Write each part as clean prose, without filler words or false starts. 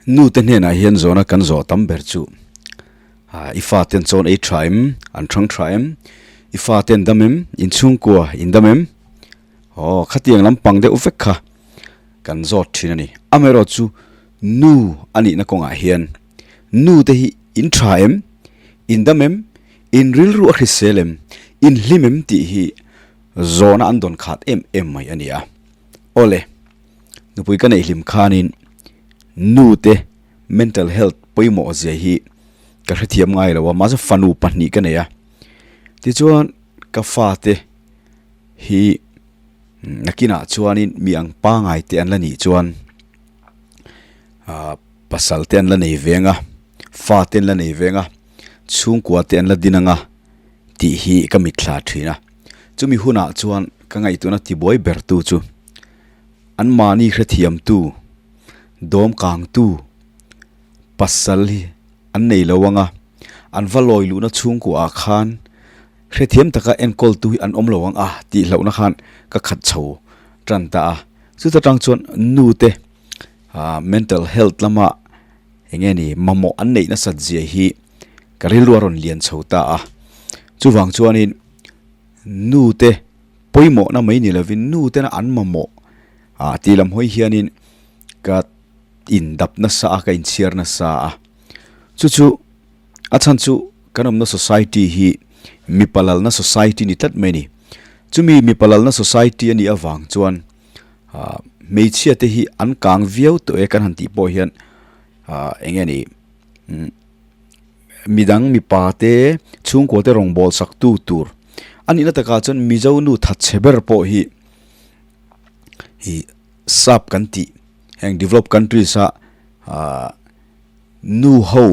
Nu te hnenah hian zawhna kan zawh tam ber chu i fa ten chawn ei tha em, an thang tha em, i fa ten dam em, in chhungkua in dam em? Aw khatiang lampang deuh vek kha kan zawt thin a ni. Amaherawh chu nu a nihna kawngah hian nu te hi in tha em, in dam em, in rilru a hrisel em, in hlim em tih hi zawhna an dawn khat em em mai a ni a. Awle. Nupui ka neih hlim khanin nu te mental health pawimawh zia hi ka hrethiam ngai lo a, mahse fanu pahnih ka nei a. Tichuan ka fate hi nakinah chuanin mi ang pangai te an la nih chuan ah pasal te an la nei veng a, fa te an la nei veng a, chhungkua te an la din ang a tih hi ka mitthla thin a. Chumi hunah chuan ka ngaihtuahna tibuai ber tu chu. An mahni hrethiamtu, dawmkangtu, pasal hi an nei lo ang a, an va lawi luhna chhungkuaah khan hrethiam taka enkawltu hi an awm lo ang a tih hlauhna khan ka khat chho tan ta a. Chuta tang chuan nute mental health lama eng nge ni mamawh an neih nasat zia hi ka rilru a rawn lian chho ta a. Chuvang chuanin nute. Pawimawhna mai ni lovin nu tena an mamawh ah tih lam hawi hianin ka indap nasa a, ka inchhiar nasa a. Chu chu a chhan chu kan awmna society hi mipa lalna society ni tlat mai a ni. Chumi mipa lalna society a nih avang chuan ah hmeichhia te hi an kang viau tawh e kan han tih pawh hian ah eng nge ni umm. Midang mipa te chhungkua te rawngbâwl sak tu tur a nihna takah chuan Mizo nu thatchhe ber pawh hi ih sap kan tih heng develop countries a ah nu ho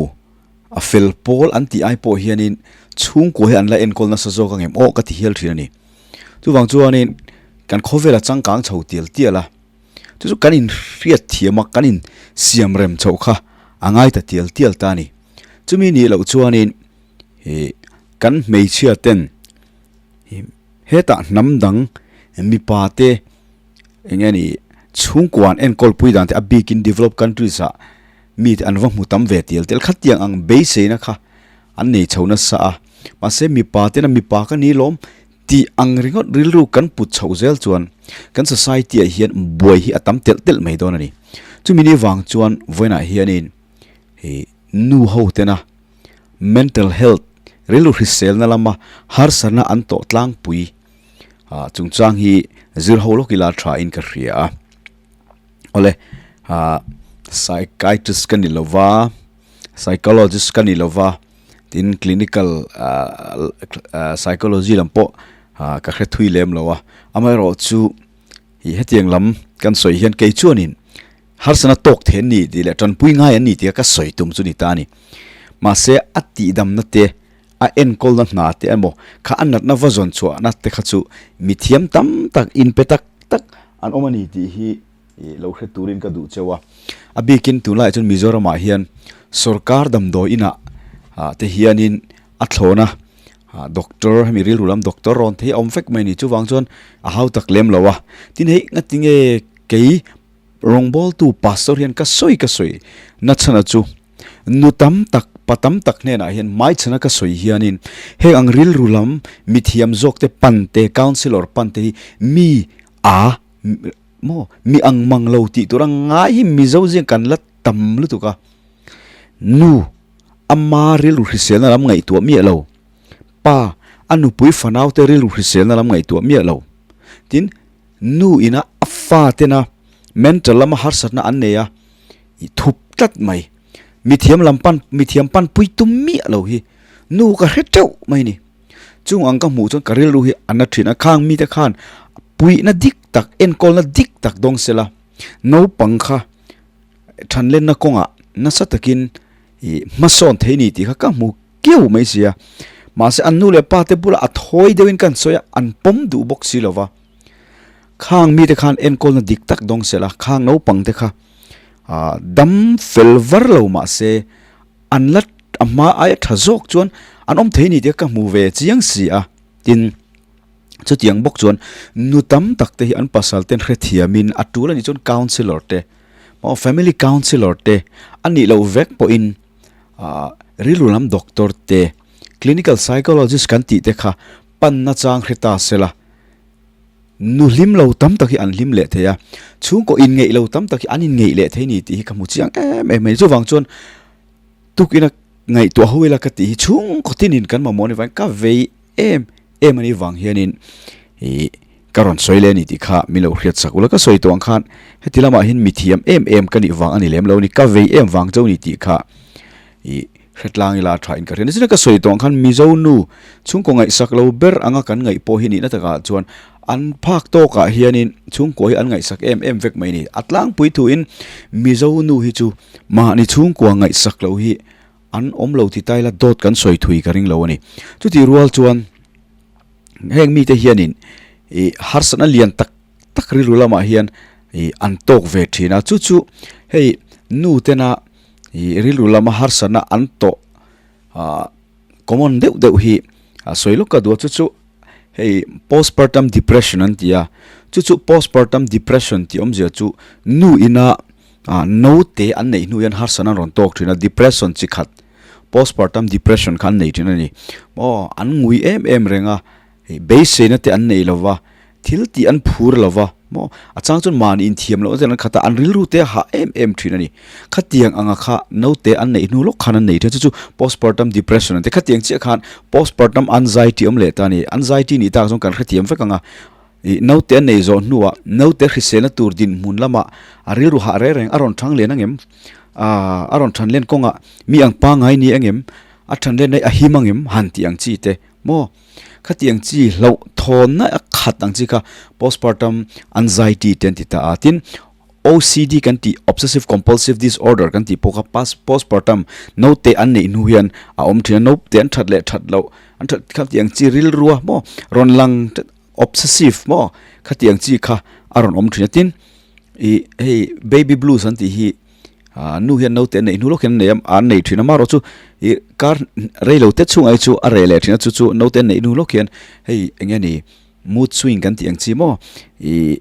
a fel pawl an tih ai pawh hianin chhungkua hi an la enkawl nasa zawk ang em aw ka ti hial thin a ni. Chuvang chuanin kan khawvela changkang chho tial tial a. Chu chu kan inhriat thiam a, kan insiam rem chhoh kha a ngai ta tial tial ta a ni. Chumi nih loh chuanin ih kan hmeichhia ten ih hetah hnam dang mipa te eng nge ni chhungkua an enkawl pui dan te a bikin develop countries ah mi te an va hmu tam ve tial tial khatiang ang beiseina kha an nei chho nasa a. Mahse mipa tena mipa ka ni lawm Tih ang ringawt rilru kan put chhoh zel chuan kan society ah hian buai hi a tam telh telh mai dawn a ni. Chumi ni vang chuan vawiinah hianin ih nu ho tena mental health rilru hriselna lama harsatna an tawh tlangpui ah chungchang hi zir ho lawk ila tha in ka hria a. Awle ah psychiatrist ka ni lova, psychologist ka ni lova. Tin clinical psychology lam pawh ka hre thui lem lo a, amaherawh chu ih hetiang lam kan sawi hian kei chuanin harsana tawk thei an ni tih leh tanpui ngai an ni tih ka sawi tum chu ni ta a ni. Mahse a tihdamna te a enkawlna hna te emaw kha a natna va zawn chhuahna te kha chu mithiam tam tak inpe tak tak an awm a ni tih hi Ih lo hre turin ka duh cheu a. A bikin tunlaiah chuan Mizoramah hian sorkar damdawi inah ah te hianin a thlawn a, ah doctor hemi rilru lam doctor rawn thei a awm vek mai a ni. Chuvang chuan a hau tak lem lo a. Tin hei ngatinge kei rawngbawltu pastor hian ka sawi ka sawi nachhana chu nu tam tak pa tam tak hnenah hian hmaichhana ka sawi hianin heng ang rilru lam mithiam zawk te pan te counsellor pan te hi mi a Maw? Mi ang mang lo tih tur a ngai hi Mizo zing kan la tam lutuk a. Nu, ama rilru hriselna lam ngaihtuah miah lo. Pa, a nupui fanaute rilru hriselna lam ngaihtuah miah lo. Tin, nu ina a fatena mental lama harsatna an nei a, i thup tlat mai. Mithiam lam pan, mithiam panpui tum miah lo hi nu ka hre teuh mai ni. Chung ang ka hmuh chuan ka rilru hi a na thin a, khang mite khan puihna dik tak, enkawlna dik tak dawng sela, naupang kha thanlenna kawngah nasa takin ih hmasawn thei ni tih kha ka hmu kiau mai si a. Mahse an nu leh pa te bulah a thawi deuhin ka han sawi a, an pawm duh bawk si lova. Khang mite khan enkawlna dik tak dawng sela, khang naupang te kha ah dam fel var lo mahse an la a hma aia tha zawk chuan an awm thei ni tih ka hmu ve chiang si a. Tin, chutiang bawk chuan nu tam tak te hi an pasal ten hrethiamin a tul a nih chuan counsellor te Maw family counsellor te a nih loh vek pawhin ah rilru lam doctor te clinical psychologist kan tih te kha panna chang hre ta sela nu hlim lo tam tak hi an hlim leh thei a, chhungkaw inngeih lo tam tak hi an inngeih leh thei a ni tih hi ka hmu chiang em em mai. Chuvang chuan tukina ngaihtuah ho ila ka tih hi chhungkaw tinin kan mamawh a ni vangin ka vei em em a nih vang hianin ih ka rawn sawi leh a ni tih kha min lo hriat sak ula ka sawi tawh ang khan heti lamah hian mithiam em em ka nih vang a ni lem lo a ni ka vei em vang chauh a ni tih kha ih hre tlang ila tha in ka hria nizina ka sawi tawh ang khan Mizo nu chhungkaw ngaihsak lo ber anga kan ngaih pawh hi nihna takah chuan an phak tawkah hianin chhungkua hi an ngaihsak em em vek mai a ni a tlangpui thuin Mizo nu hi chu mahni chhungkua ngaihsak loh hi An awm lo ti ta ila dawt kan sawi thui ka ring lo a ni. Chutih rual chuan heng mite hianin ih harsatna lian tak tak rilru lamah hian ih an tawk ve thin a. Chu chu hei nu tena ih rilru lama harsatna an tawh ah common deuh deuh hi a sawi lawk ka duh a. Chu chu hei postpartum depression an ti a. Chu chu postpartum depression tih awmzia chu nu ina Ah, naute an neih hnu hian harsatna an rawn tawk thin a, depression chi khat, postpartum depression kha an nei thin a ni. Aw, an ngui em em reng a, hei beiseina te an nei lo va, thil tih an phur lo va, maw a chang chuan mahni inthiam lohna ten an khat a, an rilru te a hah em em thin a ni. Khatiang anga kha naute an neih hnu lawk khan an nei thin a, chu chu postpartum depression an ti. Khatiang chiah khan postpartum anxiety awm leh ta a ni. Anxiety nih tak zawng kan hrethiam vek ang a. Ih, naute a nei zawh hnuah naute hriselna tur dinhmun lamah a rilru hah reng reng a rawn thang len angem? Aaa, a rawn than len kawngah mi ang pangngai ni angem? A than len hi a him angem? Han tih ang chi te maw? Khatiang chi hlauh thawnna a khat ang chi kha postpartum anxiety te an ti ta a. Tin, OCD kan tih, Obsessive Compulsive Disorder kan tih pawh kha postpartum naute an neih hnu hian a awm thin a, naute an that leh that loh, an that khatiang chi rilrua maw rawn lang Obsessive maw? Khatiang chi kha a rawn awm thin a. Tin, ih hei baby blues an tih hi ah nu hian naute an neih hnu lawk hian an nei a, an nei thin a. Amaherawh chu ih kar rei lo te chhungah hi chu a reh leh thin a, chu chu naute an neih hnu lawk hian hei eng nge ni mood swing kan tih ang chi maw? Ih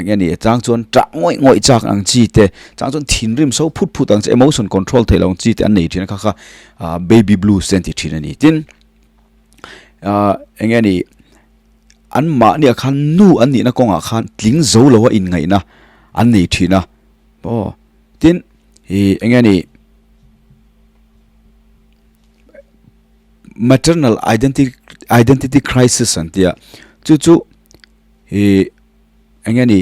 eng nge ni chang chuan ṭah ngawih ngawih chak ang chi te, chang chuan thinrim so phut phut ang chi, emotion control theih loh ang chi te an nei thin a kha kha ah baby blues te an ti thin a ni. Tin, ah eng nge ni an mahniah khan nu an nihna kawngah khan tling zo lo a inngaihna an nei thin a aw tin ih eng nge ni maternal identity identity crisis an tia chu chu ih eng nge ni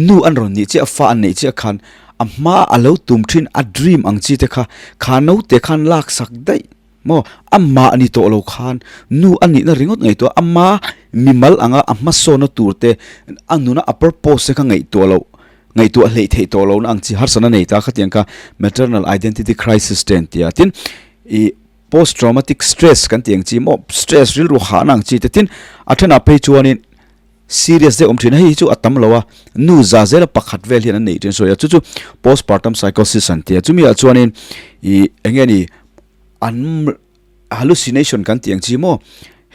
nu an rawn nih chiah fa an neih chiah khan a hma a lo tum thin a dream ang chi te kha kha naute khan laksak daih. Maw, amah a ni tawh lo khan nu a nihna ringawt ngaihtuah, ama mimal anga a hmasawnna tur te, a nuna a purpose te kha ngaihtuah loh, ngaihtuah hleih theih tawh lohna ang chi harsatna nei ta khatiang kha maternal identity crisis te an ti a. Tin, ih post traumatic stress kan tih ang chi maw, stress rilru hahna ang chi te, tin a thenah phei chuanin serious deuh awm thin a, hei hi chu a tam lo a, nu za zela pakhat vel hian an neih thin a sawi a, chu chu postpartum psychosis an ti a, chumi ah chuanin ih eng nge ni An hallucination kan tih ang chi maw?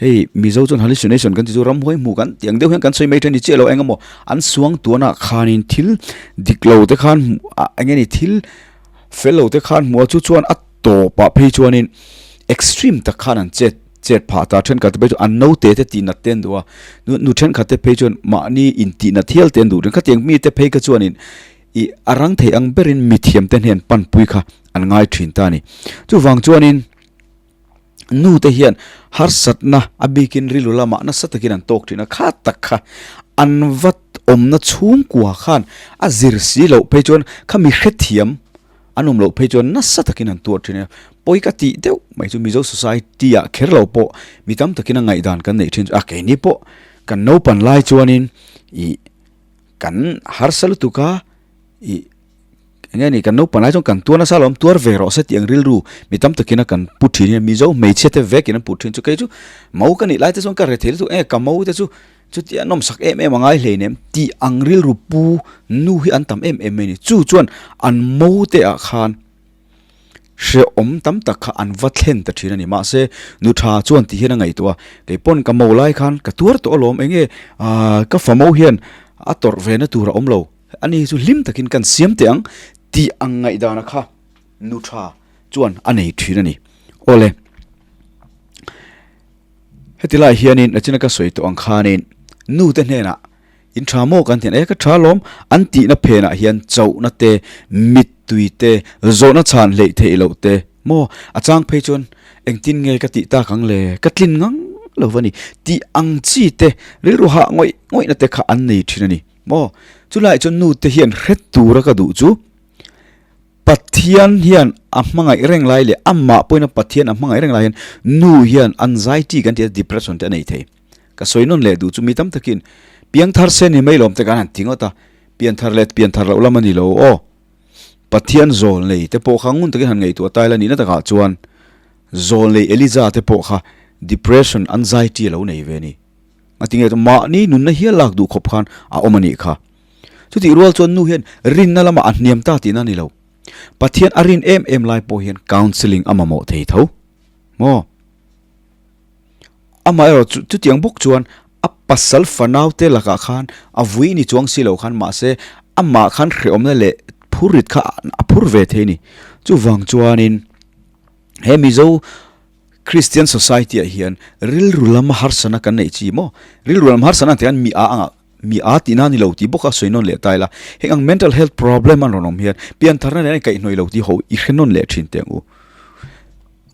Hei Mizo chuan hallucination kan tih chu ramhuai hmuh kan tih ang deuh hian kan sawi mai thin a ni chiah lo eng emaw an suang tuanah khanin thil dik lo te khan hmuh ah eng nge ni thil fel lo te khan hmuh a chu chuan a tawpah phei chuanin extreme tak khan an chet chet phah ta thenkhat te phei chu an naute te tih nat te an duh a nu thenkhat te phei chuan mahni intih nat hial te an duh thin khatiang mite phei kha chuanin Ih, a rang thei ang berin mithiamte hnen panpui kha an ngai thin ta a ni. Chuvang chuanin nute hian harsatna a bikin rilru lamah nasa takin an tawk thin a, kha tak kha an va awmna chhungkua khan a zir si loh phei chuan kha mi hrethiam an awm loh phei chuan nasa takin an tuar thin a. Pawi ka tih deuh mai chu Mizo society ah kher lo pawh mi tam takin a ngaihdan kan neih thin chu a, keini pawh kan naupan lai chuanin ih, Kan harsa lutuk a, ih eng nge ni kan naupang lai chuan kan tuar nasa alawm tuar ve rawh se tih ang rilru mi tam takin a kan pu thin hian Mizo hmeichhia te vekin an pu thin chu kei chu mo ka nih lai te chuan ka rethei lutuk eng nge ka mo te chu chutia nawmsak em em a ngai hleinem tih ang rilru pu nu hi an tam em em mai a ni chu chuan an mo te ah khan. Hrehawm tam tak kha an va thlen ta thin a ni. Mahse, nu tha chuan ti hian a ngaihtuah a, kei pawn ka mo lai khan ka tuar tawh alawm, eng nge ka fa mo hian a tawrh ve na tur a awm lo Ani hi chu hlim takin kan siam teh ang tih ang ngaihdana kha nu tha chuan a nei thin a ni. Awle, heti lai hianin nachina ka sawi tawh ang khanin nu te hnenah in tha maw kan tih e ka tha lawm an tihna phenah hian chauhna te, mittui te, zawhna chhan hleih theih loh te maw a chang phei chuan engtin nge ka tih tak ang le ka tlin ngang lo va ni tih ang chi te rilru hah ngawih ngawihna te kha an nei thin a ni. Maw? Chulaiah chuan nu te hian hre tura ka duh chu Pathian hian a hmangaih reng lai leh amah pawhin a Pathian a hmangaih reng lai hian nu hian anxiety kan tih a depression te a nei thei. Ka sawi nawn leh duh chu mi tam takin piangthar se ni mai lawm te kan han ti ngawt a, pianthar leh pianthar loh lam a ni lo aw. Pathian zawl nei te pawh kha ngun takin han ngaihtuah ta ila nihna takah chuan zawl nei Eliza te pawh kha depression anxiety a lo nei ve a ni. A ti nge chu mahni nunna hial lak duh khawp khan a awm a nih kha. Chutih rual chuan nu hian rinna lamah a hniam ta tihna a ni lo. Pathian a rin em em lai pawh hian counselling a mamawh thei tho. Maw? Amaherawh chu chutiang bawk chuan a pasal fanau te lakah khan a vui ni chuang si lo khan mahse amah khan hrehawmna leh phurrit kha a phur ve thei a ni. Chuvang chuanin he Mizo Christian society ah hian rilru lama harsana kan neih chi maw? Rilru lam harsana ang tih hian mi a anga mi a tihna a ni lo tih bawk a sawi nawn leh ta ila. Heng ang mental health problem an rawn awm hian piantharna nen a inkaihhnawih lo tih ho i hre nawn leh thin teh ang u.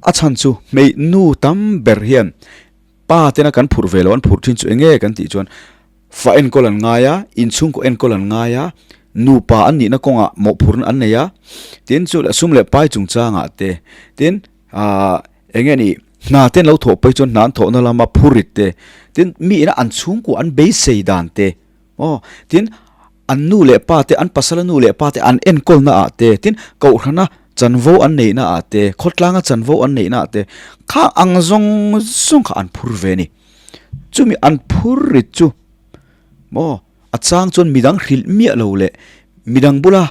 A chhan chu hmei nu tam ber hian pa tena kan phurh ve lo an phurh thin chu eng nge kan tih chuan fa enkawl an ngai a, inchhungkaw enkawl an ngai a, nupa an nihna kawngah mawhphurhna an nei a, tin chu sum leh pai chungchangah te, tin Ahh eng nge ni hna te an lo thawh pawh hi chuan hna an thawhna lama phurit te tin mi ina an chhungkua an beisei dan te aw tin an nu leh pa te an pasala nu leh pa te an enkawlna ah te tin kohhrana chanvo an neihna ah te khawtlanga chanvo an neihna ah te kha ang zawng zawng kha an phur ve a ni chumi an phur rit chu maw a chang chuan midang hrilh miah lo leh midang bula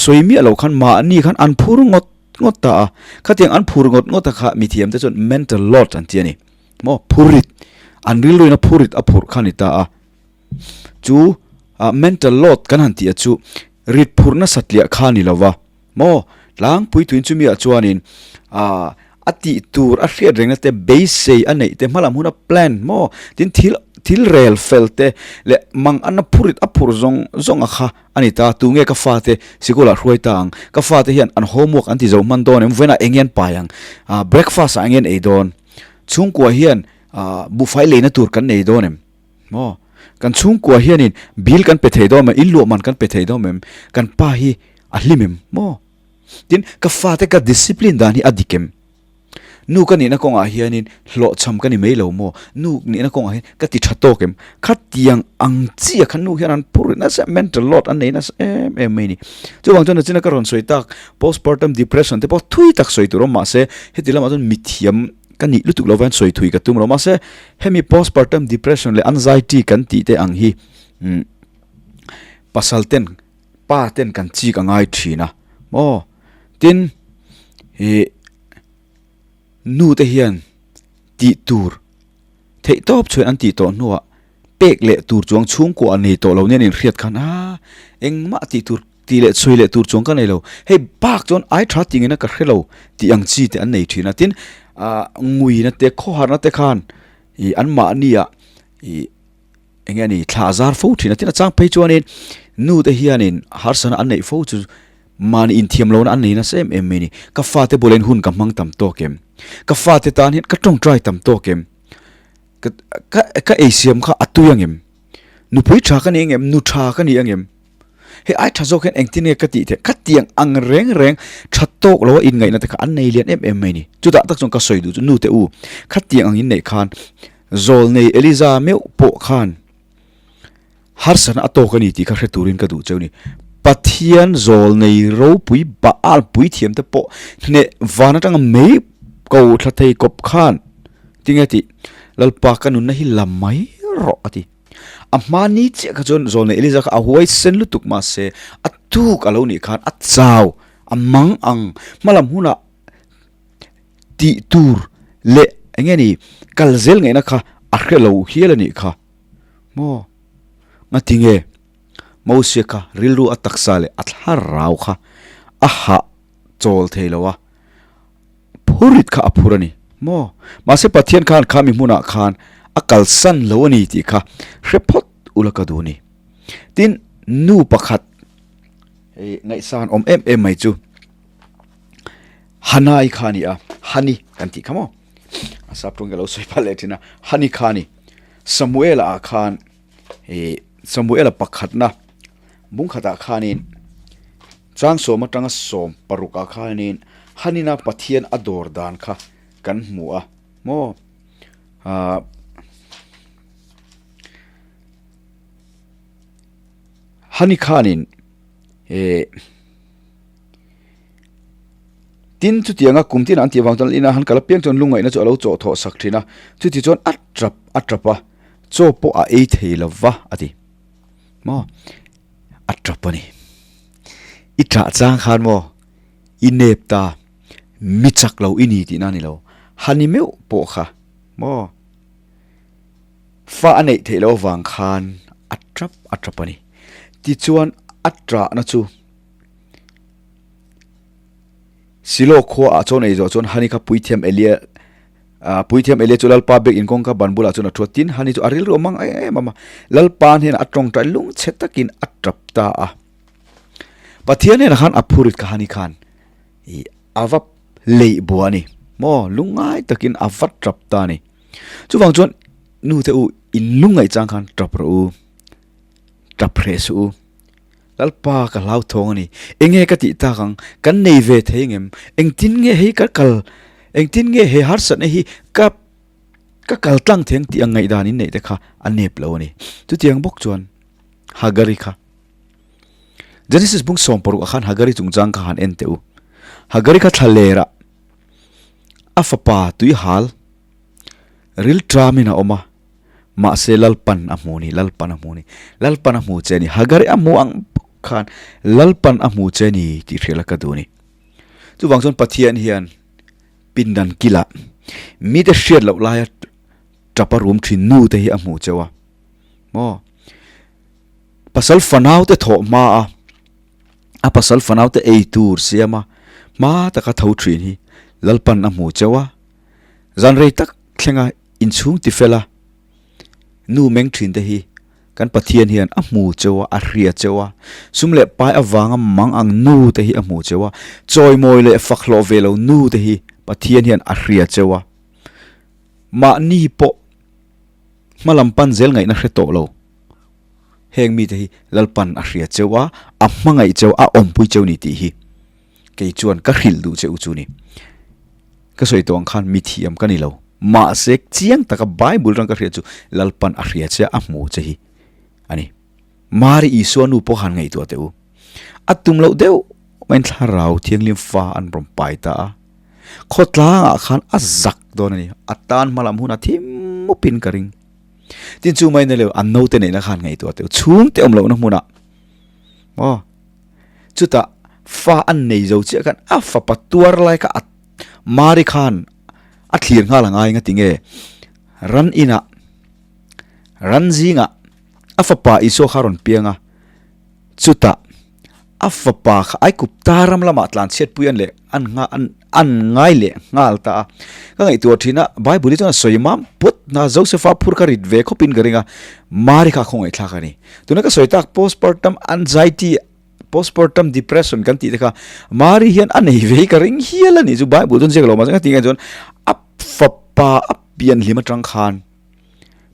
sawi miah lo khan mahni khan an phur ngawt. ngawt ta a, khatiang an phur ngawt ngawt a kha mithiam te chuan mental load an ti a ni. Maw phurit an rilruin a phurit a phurh kha a ni ta a. Chu mental load kan han tih a chu rit phurh nasa tliah kha a ni lo va. Maw tlangpui tuin chumi ah chuanin a tih tur a hriat rengna te beisei a neih te hmalam huna plan maw tin thil thil rel fel te leh mang ana phurit a phurh zawng zawng a kha A ni ta, tu nge ka fate sikulah hruai ta ang? Ka fate hian an homework an ti zo hman dawn em? Vawiinah eng nge an pai ang? Ah, breakfast ah eng nge an ei dawn? Chhungkua hian ah buhfai leina tur kan nei dawn em? Maw? Kan chhungkua hianin bill kan pe thei dawn em? In luah man kan pe thei dawn em? Kan pa hi a hlim em? Maw? Tin, ka fate ka discipline dan hi a dik em? Nu ka nihna kawngah hianin hlawhchham ka ni mai lo maw? Nu nihna kawngah hian ka ti tha tawk em? Khatiang ang chiah kha nu hian an phur nasa mental load an nei nasa em em mai a ni. Chuvang chuan nachina ka rawn sawi tak postpartum depression te pawh thui tak sawi tur awm mahse heti lamah chuan mithiam ka nih lutuk lo vang sawi thui ka tum lo mahse hemi postpartum depression leh anxiety kan tih te ang hi umm pasal ten pa ten kan chik a ngai thin a maw tin ih nu te hian tih tur theih tawp chhuah an tih tawh hnuah pek leh tur chuang chhungkua an nei tawh lo nia an inhriat khan a engmah tih tur tih leh chhui leh tur chuang ka nei lo hei bak chuan ai tha tih ngei na ka hre lo tih ang chi te an nei thin a tin ah nguina te khawharna te khan ih an mahni ah ih. Eng nge ni, thla a zar fo thin a, tin a chang phei chuanin nu te hianin harsana an neih fo chu mahni inthiam lohna an nei nasa em em mai a ni. Ka fate bulah hian hun ka hmang tam tawk em? Ka fate tan hian ka tawngtai tam tawk em? Ka ka ka eisiam kha a tui ang em? Nupui tha ka ni ang em? Nu tha ka ni ang em? Hei ai tha zawk hian engtin nge ka tih theih? Khatiang ang reng reng tha tawk loa inngaihna te kha an nei lian em em mai a ni. Chutah tak chuan ka sawi duh chu nu te u, khatiang ang inneih khan Zawlnei Eliza meuh pawh khan harsatna a tawk a ni tih kha hre turin ka duh cheu ni. Pathian zawlnei ropui Baal puithiam te pawh hneh van atanga mei ko thla thei kawp khan tinge tih Lalpa ka nunna hi la mai rawh a ti. A hma ni chiah kha chuan zawlnei Eliza kha a huaisen lutuk mahse a tuk a lo nih khan a chau a mang ang hmalam hunah tih tur leh eng nge ni kal zel ngaihna kha a hre lo hial a nih kha maw ngatinge. Mosia kha rilru a taksa leh a thlarau kha a hah chawl thei lo a, phurit kha a phur a ni maw? Mahse Pathian khan kha mi hmunah khan a kalsan lo a ni tih kha hre phawt ula ka duh a ni. Tin, nu pakhat hei ngaihsan awm em em mai chu Hanai kha a ni a, Hani kan tih kha maw? A sap tawng ka lo sawi palh leh thin a, Hani kha a ni. Samuela ah khan ih Samuela pakhatna bung khatah khanin Changsawm atanga 16 ah khanin Hanina Pathian a dawr dan kha kan hmu a maw ah Hani khanin eh Tin chutianga kum tinah an tih avang chuan ina han kal apiang chuan lungngaihna chu a lo chawh thawh sak thin a, chuti chuan a tap a tap a, chaw pawh a ei thei lo va a ti. Maw? A tap a ni. I tah chang khan maw i nep ta, mi chak lo i ni tihna a ni lo. Hani meuh pawh kha maw fa a neih theih loh avang khan a tap a tap a ni. Tichuan a tahna chu. Silo khua ah chuan ei zawh chuan Hani kha puithiam Elia ah puithiam Elia chu Lalpa biakinn kawngka ban bulah chuan a thu a, tin Hani chu a rilru a mang em em a, Lalpa hnenah a tawngtai lungchhe takin a tap ta a. Pathian hnenah khan a phurit kha Hani khan ih a va leih bua a ni maw, lungngai takin a va tap ta a ni. Chuvang chuan nu te u in lungngaih chang khan tap rawh u, tap hreh suh u. Lalpa ka hlauthawng a ni. Enge ka tih tak ang? Kan nei ve thei ngem? Engtin nge hei ka kal, engtin nge he harsatna hi ka ka kal tlang thei ang tih ang ngaihdan in neih te kha a nep lo a ni. Chutiang bawk chuan Hagari kha Genesis bung 16 ah khan Hagari chungchang kha han en teh u. Hagari kha thla lerah a fapa tuihal rilṭamin a awm a. Mahse Lalpan a hmu ni, Lalpan a hmu ni, Lalpan a hmu che ni, Hagari a hmu ang bawk khan Lalpan a hmu che ni tih hriat la ka duh ni. Chuvang chuan Pathian hian pindan kilah mite hriat loh laia tapa rum thin nu te hi a hmu cheu a. Maw? Pasal fanau te thawh hma a, a pasal fanau te ei tur siam a, hma taka tho thin hi Lalpan a hmu cheu a. Zan rei tak thlenga Inchhung tifela nu meng thin te hi kan Pathian hian a hmu cheu a, a hria cheu a. Sum leh pai avanga mang ang nu te hi a hmu cheu a. Chawimawi leh fak hlawh ve lo nu te hi Pathian hian a hria cheu a. Mahni pawh hma lam pan zel ngaihna hre tawh lo. Heng mite hi Lalpan a hria cheu a, a hmangaih cheu a, a awmpui cheu ni tih hi kei chuan ka hrilh duh che u chu ni. Ka sawi tawh ang khan mi thiam ka ni lo. Mahse chiang taka Bible rang ka hriat chu Lalpan a hria che a, a hmu che hi a ni. Mari Isua nu pawh khan ngaihtuah teh u. A tum loh deuh maiin thlarau thianghlim fa an rawn pai ta a. Khawtlangah khan a zak dawn a ni. A tan hma lam hunah thim mupin ka ring. Tin chu mai nilo an naute neihna khan ngaihtuah teh u. Chhungte awm lohna hmunah maw chutah fa an nei zo chiah khan a fapa tuar lai kha a Mari khan a thlir nghal a ngai nga tinge ran inah ran zingah a fapa Isua kha a rawn piang a chutah a fapa kha Aikupta ram lamah tlan chhiatpui an leh an ngha an an ngai leh nghal ta a ka ngaihtuah thin a Bible hi chuan a sawi mam pawt na Joseph-a phur kha rit ve khawpin ka ring a Mari kha a khawngaihthlak a ni tuna ka sawi tak postpartum anxiety Postpartum depression kan tih te kha Mari hian a nei ve hi ka ring hial a nih chu Bible chuan ziak lo mahse nga tih nge chuan a fapa a pian hlim atang khan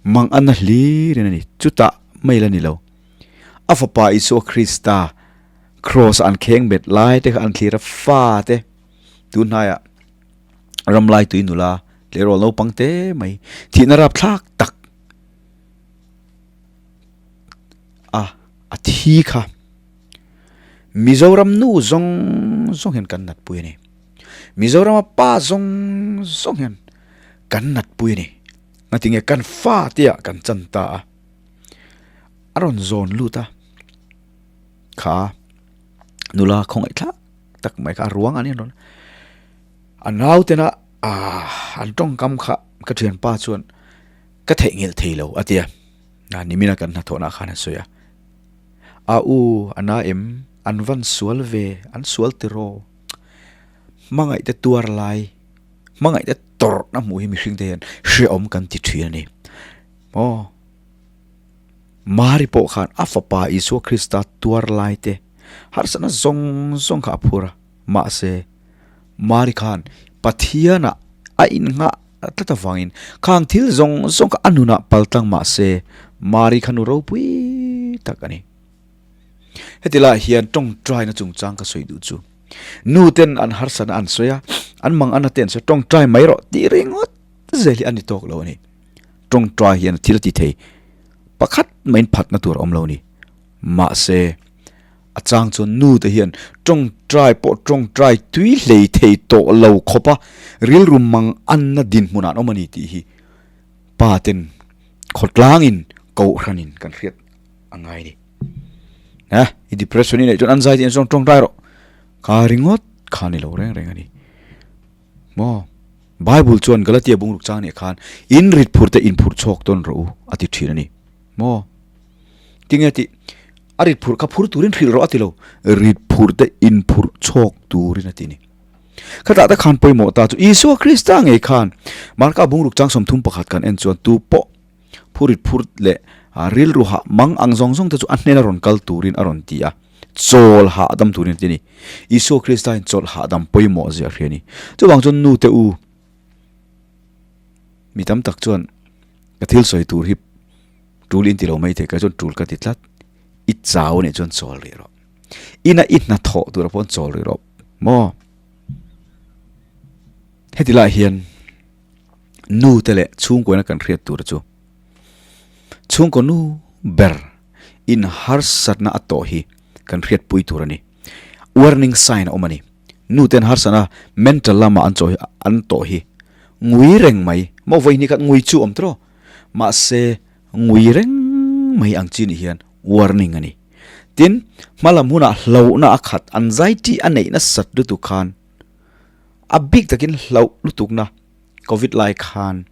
mang an a hlir in a ni chutah mai la ni lo a fapa Isua Krista cross an kheng bet lai te kha an thlir a fa te tun hnaiah ramlai tui nula tleirawl naupang te mai thihna rapthlak tak a a thi kha. Mizoram nu zawng zawng hian kan natpui a ni. Mizorama pa zawng zawng hian kan natpui a ni. Ngatinge kan fa te ah kan chan ta a. A rawn zawn lut a. Kha nula khawngaih thlak tak mai kha a ruang an rawn a nautena an tawngkam kha ka thianpa chuan ka theihnghilh thei lo a ti a. Nimina kan hnathawhna khan a sawi a. A u, a na em? An van sual ve, an sual tiraw? Hmangaih te tuar lai, hmangaih te tawrhna hmuh hi mihring te hian hrehawm kan ti thin a ni. Maw? Mari pawh khan a fapa Isua Krista tuar lai te harsatna zawng zawng kha a phur a, mahse Mari khan Pathianah a innghah tlat avangin khang thil zawng zawng kha a nunah pal tlang mahse Mari kha nu ropui tak a ni. Heti laiah hian tawngtaina chungchang ka sawi duh chu nu ten an harsatna an sawi a, an manganna te an sawi a, tawngtai mai rawh tih ringawt zel hi a ni tawk lo a ni. Tawngtai hian thil a ti thei pakhat maiin phatna tur a awm lo a ni. Mahse, a chang chuan nu te hian tawngtai pawh tawngtai tui hlei thei tawh lo khawp a, rilru manganna dinhmunah an awm a ni tih hi pa ten khawtlangin kohhranin kan hriat a ngai a ni. Ha, i depression i neih chuan an zai tih an zawng tawngtai rawh. Kha ringawt kha ni lo reng reng a ni. Maw? Bible chuan Galatia bungruk chang nih khan in rit phur te in phurh chhawk tawn rawh u a ti thin a ni. Maw? Tinge tih? A rit phurh kha phur turin hrilh rawh a ti lo. Rit phur te in phurh chhawk turin a ti a ni. Khatah te khan pawimawh ta chu Isua Krista ngei khan Marka bungruk chang 31 kan en chuan tu pawh phurit phur leh rilru hah mang ang zawng zawng te chu a hnena rawn kal turin a rawn ti a. Chawl hahdam turin a ti a ni. Isua Krista hian chawlh hahdam pawimawh zia a hria a ni. Chuvang chuan nu te u, mi tam tak chuan ka thil sawi tur hi tul in ti lo mai thei, kei chuan tul ka ti tlat. I chau anih chuan chawl rih rawh. Ina i hnathawh turah pawh chawl rih rawh maw? Heti lai hian nu te leh chhungkuaina kan hriat tur chu chhungkaw nu ber in harsatna a tawh hi kan hriatpui tur a ni. Warning sign a awm a ni. Nu ten harsatna mental lama an chaw hi an tawh hi ngui reng mai maw vawi hnih khat ngui chu awm tawh mahse ngui reng mai ang chi nih hian warning a ni. Tin, hmalam hunah hlauhna a khat anxiety a neih nasat lutuk khan a bik takin hlauh lutukna covid lai khan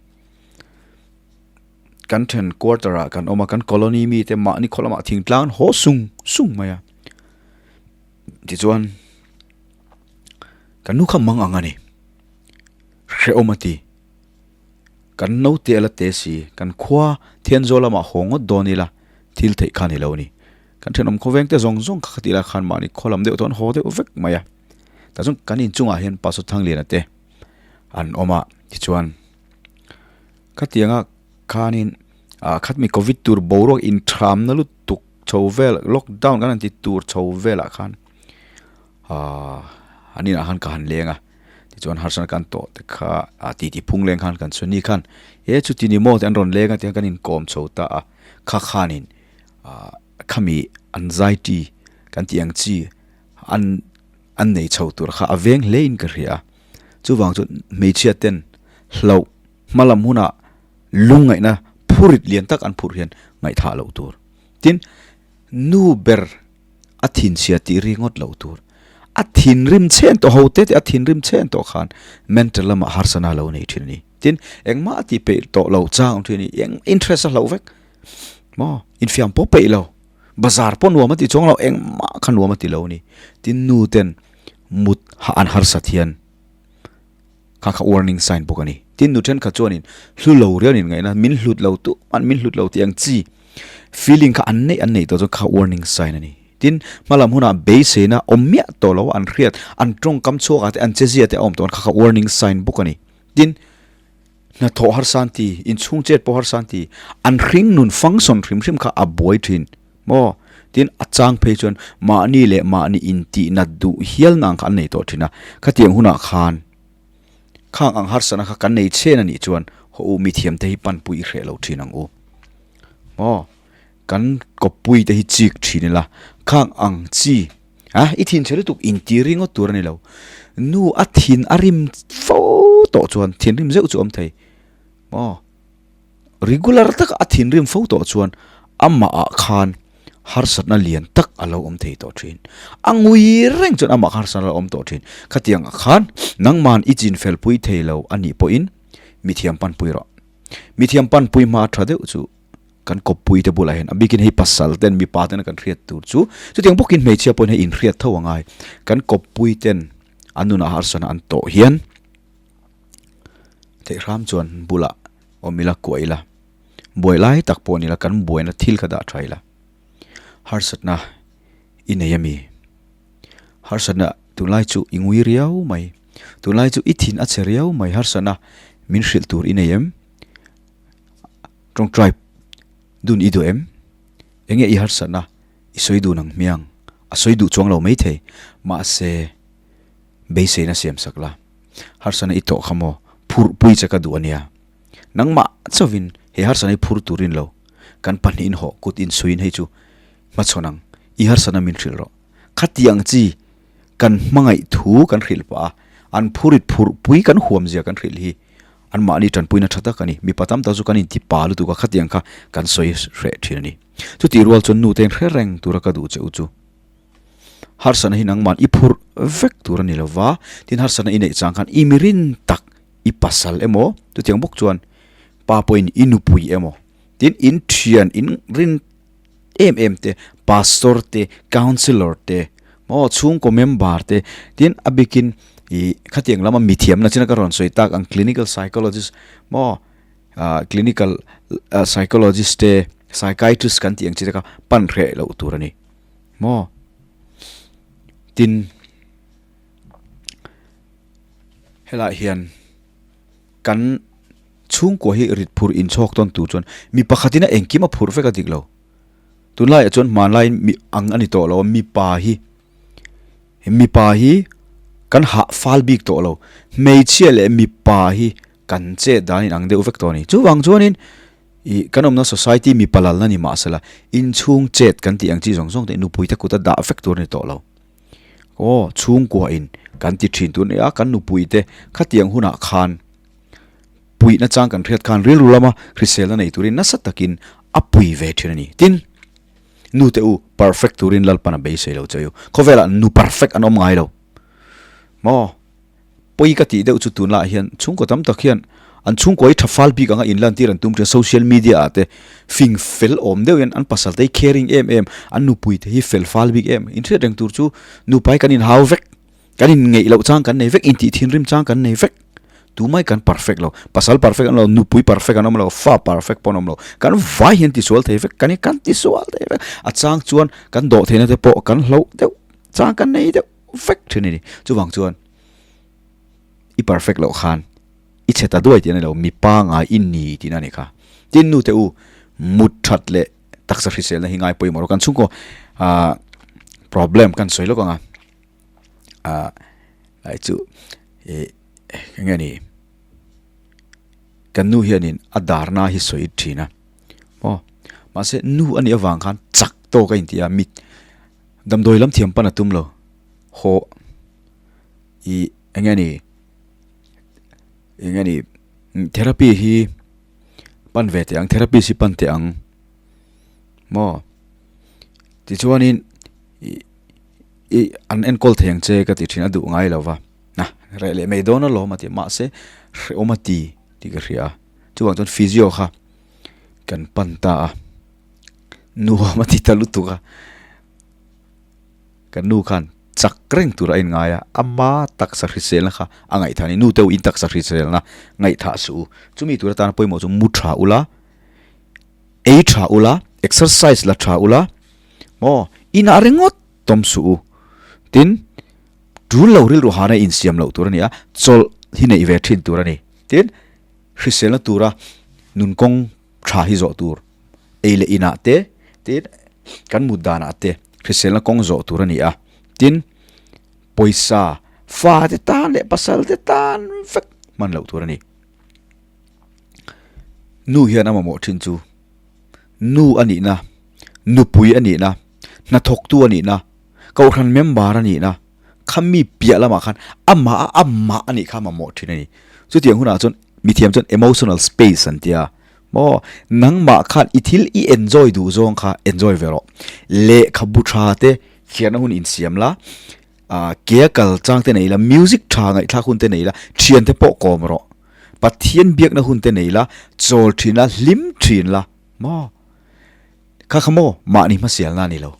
Kan then quarter ah kan awm a, kan colony mi te mahni khaw lamah thingtlang an haw sung sung mai a. Tichuan kan nu kha mang ang a ni, hrehawm a ti. Kan naute a la te si, kan khua Thianzawl lamah haw ngawt dawn ila thil theih kha a ni lo a ni. Kan thenawm khawveng te zawng zawng kha khatih lai khan mahni khaw lam deuh te an haw deuh vek mai a. Tah chuan kan inchungah hian Pastor Thangliana te an awm a, tichuan. Khatianga khanin ah khatmi covid tur boruak inthamna lutuk chho vel lockdown kan han ti tur chho velah khan ah an inah khan ka han leng a tichuan harsatna kan tawh te kha ah titi phung leng khan kan sawi ni khan he chuti ni maw te an rawn leng a tiang kan inkawm chho ta a kha khanin ah khami anxiety kan tih ang chi an an nei chho tur kha a veng hle in ka hria a chuvang chuan hmeichhia ten hlauh Hma lam hunah lungngaihna phurit lian tak an phurh hian ngaihthah loh tur. Tin, nu ber a thinchhia tih ri ngawt loh tur. A thinrim chhen tawh ho te te a thinrim chhen tawh khan mental lamah harsana lo nei thin a ni. Tin, engmah a tih peih tawh lo chang awm thin a ni. Eng interest a hloh vek. Maw? Infiam pawh peih lo. Bazar pawh nuam a ti chuang lo. Engmah kha nuam a ti lo a ni. Tin, nu ten mut hah an harsat hian. Kha kha warning sign bawk a ni. Tin, nu thenkhat chuanin hlu lo riau nin ngaihna, min hlut lo tu an min hlut lo tih ang chi feeling kha an neih an neih tawh chuan kha warning sign a ni. Tin, hmalam hunah beiseina awm miah tawh lo an hriat, an tawngkam chhuakah te an chezia te a awm tawh kha kha warning sign bawk a ni. Tin, hnathawh harsa an ti, inchhung chet pawh harsa an ti, an hring nun function hrim hrim kha a buai thin maw? Tin, a chang phei chuan mahni leh mahni intihnat duh hialna ang kha an nei tawh thin a, khatiang hunah khan khang ang harsatna kha kan nei chhen a nih chuan haw u mithiam te hi panpui i hreh lo thin ang u maw? Kan kawppui te hi chik thin ila, khang ang chi a i thinchhe lutuk inti ringawt tur a ni lo, nu a thin a rim fo tawh chuan thinrim zeuh chu a awm thei maw? Regular taka a thinrim fo tawh chuan amahah khan harsatna lian tak a lo awm thei tawh thin. A ngui reng chuan amah kha harsatna a lo awm tawh thin. Khatiangah khan nangman i chin felpui thei lo a nih pawhin mithiam panpui rawh. Mithiam panpui hma tha deuh chu. Kan kawppui te bulah hian a bikin hei pasal ten mipa tena kan hriat tur chu chutiang bawkin hmeichhia pawhin hei inhriat tho a ngai. Kan kawppui ten an nunah harsana an tawh hian theih hram chuan bulah awm ila kuah ila buai lai tak pawh ni ila kan buaina thil kha dah tha ila harsatna i nei a mi harsatna tunlai chu i ngui riau mai tunlai chu i thin a che riau mai harsatna min hrilh tur i nei em. Tawngtai dun i duh em? Enge i harsatna i sawi dun ang hmiang? A sawi duh chuang lo maithei. Mahse, beiseina siam sak la. Harsatna i tawh kha maw? Phurh pui che ka duh a nia. Nangmah chauvin he harsatna hi phur turin lo. Kan pahnihin hawh kut insuiin hei chu hmachhawn ang. I harsatna min hrilh rawh. Khatiang chi kan hmangaih thu kan hrilh pah a, an phurit phurh pui kan huam zia kan hrilh hi anmahni tanpuina tha tak a ni. Mipa tam tak chu kan inti pa lutuk a, khatiang kha kan sawi hreh thin a ni. Chutih rual chuan nute in hre reng tura ka duh che u chu harsatna hi nangman i phurh vek tur a ni lova, tin harsatna i neih chang khan i mirin tak i pasal emaw chutiang bawk chuan pa pawhin i nupui emaw tin in thian in rin em em te, pastor te, councillor te, maw chhungkaw member te, tin a bikin ih khatiang lama mithiamna china ka rawn sawi tak ang clinical psychologist maw ah clinical psychologist te psychiatrist kan tih ang chi te kha pan hreh loh tur a ni maw tin helaiah hian. Kan chhungkua hi rit phurh inchhawk tawn tur chuan mi pakhatin a engkim a phurh vek a dik lo. Tunlaiah chuan hmanlaiin mi ang a ni tawh lo a, mipa hi mipa hi kan hah fal bik tawh lo. Hmeichhia leh mipa hi kan chet dan inang deuh vek tawh a ni. Chuvang chuanin ih kan awmna society mipa lalna ni mahsela inchhung chet kan tih ang chi zawng zawng te nupuite kuta dah vek tur a ni tawh lo. Aw, chhungkua in kan ti thin tur nia, kan nupui te khatiang hunah khan puihna chang kan hriat khan rilru lama hriselna nei turin nasa takin a pui ve thin a ni. Tin, nu te u perfect turin Lalpan a beisei lo che u. Khawvelah nu perfect an awm ngai lo. Maw? Pawi ka tih deuh chu tunlaiah hian chhungkaw tam tak hian an chhungkaw hi tha fal bik anga inlantir an tum thin a, social media ah te fing fel awm deuh hian an pasal te hi caring em em, an nupui te hi fel fal bik em, inhriat reng tur chu nupa hi kan inhau vek, kan inngeih loh chang kan nei vek, intih thinrim chang kan nei vek, tumai kan perfect lo, pasal perfect an awm lo, nupui perfect an awm lo, fa perfect pawh an awm lo, kan vai hian tisual thei vek, kan kan tisual thei vek, a chang chuan kan dawh theihna te pawh kan hloh deuh chang kan nei deuh. vek thin a ni. Chuvang chuan i perfect loh khan i chhe ta duai tih a ni lo, mi pangai i ni tihna a ni kha. Tin nute u, mut that leh taksa hriselna hi ngai pawimawh rawh. Kan chhungkaw ah problem kan sawi lawk ang a, ah ai chu ih eng nge ni kan nu hianin a darna hi sawi thin a, maw mahse nu a nih avang khan chak tawk a inti a, mit Damdawi lam thiam pan a tum lo. Haw i eng nge ni eng nge ni therapy hi pan ve teh ang therapist hi pan teh ang maw tichuanin ih ih an enkawl thei ang che ka ti thin a duh ngai lo va na reh leh mai dawn alawm a ti mahse hrehawm a ti tih ka hria a chuvang chuan physio kha kan pan ta a. Nuam a ti ta lutuk a, ka nu khan chak reng tur a inngai a, ama taksa hriselna kha a ngaihthah a ni. Nu te u in taksa hriselna ngaihthah suh u. Chumi tur atana pawimawh chu mu tha ula, ei tha ula, exercise la tha ula, maw inah ringawt tawm suh u. Tin, tul lo rilru hana insiam loh tur a ni a, chawlh hi neih ve thin tur a ni. Tin, hriselna tura nun kawng tha hi zawh tur ei leh inah te tin kan mut danah te hriselna kawng zawh tur a ni a tin pawisa fa te tan leh pasal te tan vek hman loh tur a ni nu hian a mamawh thin chu nu a nihna nupui a nihna hnathawktu a nihna kohhran member a nihna Khami piah lamah khan amah a amah a nih kha mamawh thin a ni. Chutiang hunah chuan mithiam chuan emotional space an tia maw nangmah khan i thil i enjoy duh zawng kha enjoy ve rawh. Lehkhabu tha te chhiarna hun insiam la, ah ke a kal chang te nei la, music tha ngaihthlak hun te nei la, thian te pawh kawm rawh. Pathian biakna hun te nei la, chawl thin la, hlim thin la maw. Kha kha maw mahni hmasialna a ni lo.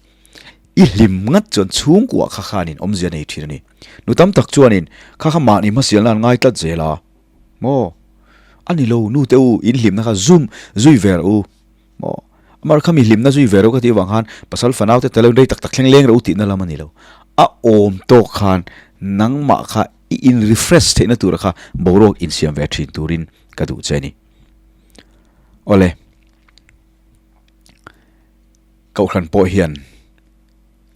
I hlim ngat chuan chhungkua kha khanin awmzia nei thin a ni. Nu tam tak chuanin kha kha mahni hmasialna an ngai tlat zel a. Maw? A ni lo, nu te u, in hlimna kha zum zui ve rawh u. Maw? Amar kha mi hlimna zui ve rawh u ka tih avang khan pasal fanau te tel rei tak tak thleng leng rawh u tihna lam a ni lo. A awm tawk khan nangmah kha i in refresh theihna tura kha boruak insiam ve thin turin ka duh che a ni. Awle. Kohhran pawh hian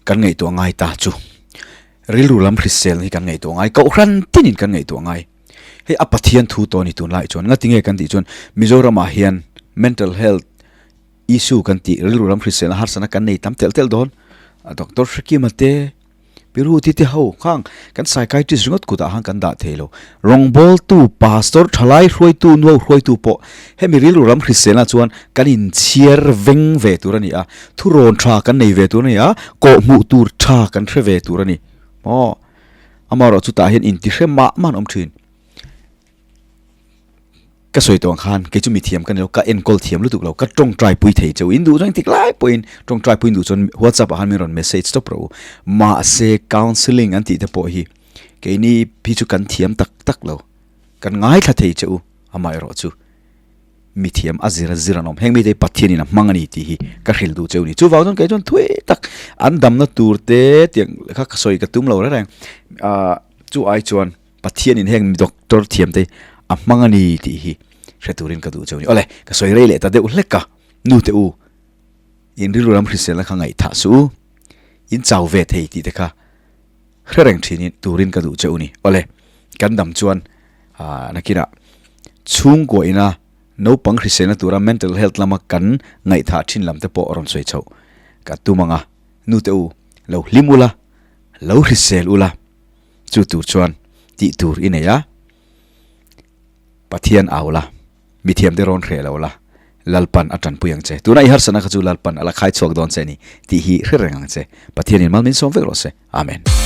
kan ngaihtuah ngai ta chu rilru lam hriselna hi kan ngaihtuah ngai, kohhran tinin kan ngaihtuah ngai. Hei a Pathian thu tawh a ni tunlai chuan ngati nge kan tih chuan Mizoramah hian mental health issue kan tih rilru lam hriselna harsatna kan nei tam telh telh dawn. Doctor Hrekima te Piruti te ho khang kan psychiatrist ringawt kutah khan kan dah thei lo. Rawngbawltu, pastor, thalai hruaitu, nuau hruaitu pawh hemi rilru ram hriselna chuan kan inchhiar veng ve tur a ni a, thurawn tha kan nei ve tur a ni a, kawhhmuh tur tha kan hre ve tur a ni. Maw? Amaherawh chutah hian intihre mah mah an awm thin. Ka sawi tawh ang khan kei chu mithiam ka ni lo, ka enkawl thiam lutuk lo, ka tawngtai pui thei cheu in duh chuan engtik lai pawhin tawngtai pui in duh chuan WhatsApp ah khan min rawn message tawp rawh u. Mahse counselling an tih te pawh hi keini hi chu kan thiam tak tak lo, kan ngaithla thei che u amaherawh chu mithiam a zir a zir an awm. Heng mite hi Pathianin a hmang a ni tih hi ka hrilh duh cheu a ni. Chuvang chuan kei chuan thui tak an damna tur te tiang kha ka sawi ka tum lo reng reng ah chu ai chuan. Pathianin heng doctor thiamte a hmang a ni tih hi hre turin ka duh cheu a ni. Awle, ka sawi rei leh ta deuh hlek a, nu te u, in rilru lam hriselna kha ngaihthah suh u, in chau ve thei tih te kha hre reng thinin turin ka duh cheu a ni. Awle, kan dam chuan nakinah chhungkua ina naupang hriselna tura mental health lama kan ngaihthah thin lam te pawh rawn sawi chhoh ka tum ang a, nu te u, lo hlim ula, lo hrisel ula. Chu tur chuan tih tur i nei a, Pathian au la, mithiamte rawn hreh lo la, Lalpan a tanpui ang che. Tuna i harsatna kha chu Lalpan a la khai chhuak dawn che a ni tih hi hre reng ang che. Pathianin mal min sawm vek rawh se. Amen.